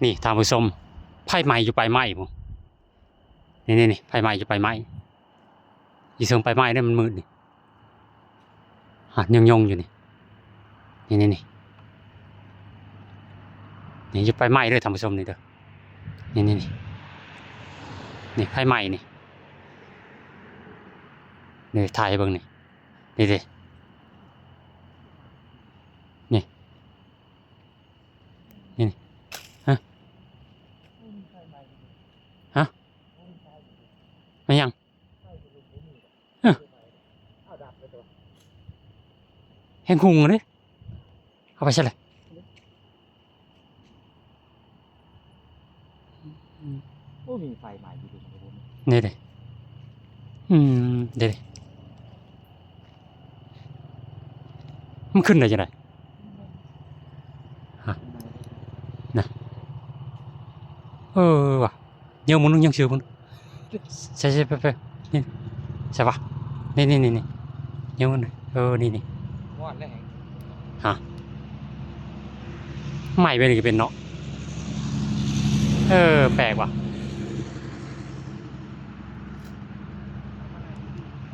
ນີ້ທ່ານຜູ້ຊົມ ໄຟໄໝ້ຢູ່ປາຍໄມ້ພຸ້ນ ນີ້ໆໆ ໄຟໄໝ້ຢູ່ປາຍໄມ້ ຢູ່ເທິງປາຍໄມ້ເດ້ ມັນມືດນີ້ ຮະ ຍົງໆຢູ່ນີ້ ນີ້ໆໆ ນີ້ຢູ່ປາຍໄມ້ເດີທ່ານຜູ້ຊົມນີ້ເດີ ນີ້ໆໆ ນີ້ໄຟໄໝ້ນີ້ ນີ້ຖ່າຍໃຫ້ເບິ່ງນີ້ ນີ້ເດ້ ນີ້ ນີ້ ນີ້ ຮະ ຮະ ແມ່ນຫຍັງ? ເອີ ແຮງຮຸ່ງເດ້ ເອົາໄປໃສລະ? ໂອ້ ມີໄຟໄໝ້ຢູ່ເດ້ ນີ້ເດ້ ອືມ ເດ້ ມັນຂຶ້ນໄດ້ຈັ່ງໃດ? ຮະ ນະ ເອີ ວ່າ ຍັງໝູ່ໜຶ່ງ ຍັງຊື່ພຸ້ນ ໃສ່ ໃສ່ ໄປ ໄປ ນີ້ ໃສ່ວະ ນີ້ ນີ້ ນີ້ ຍັງໝູ່ໜຶ່ງ ເອີ ນີ້ ນີ້ ຮະ ໄໝ້ເປັນກະເປັນເນາະ ເອີ ແປກວ່າ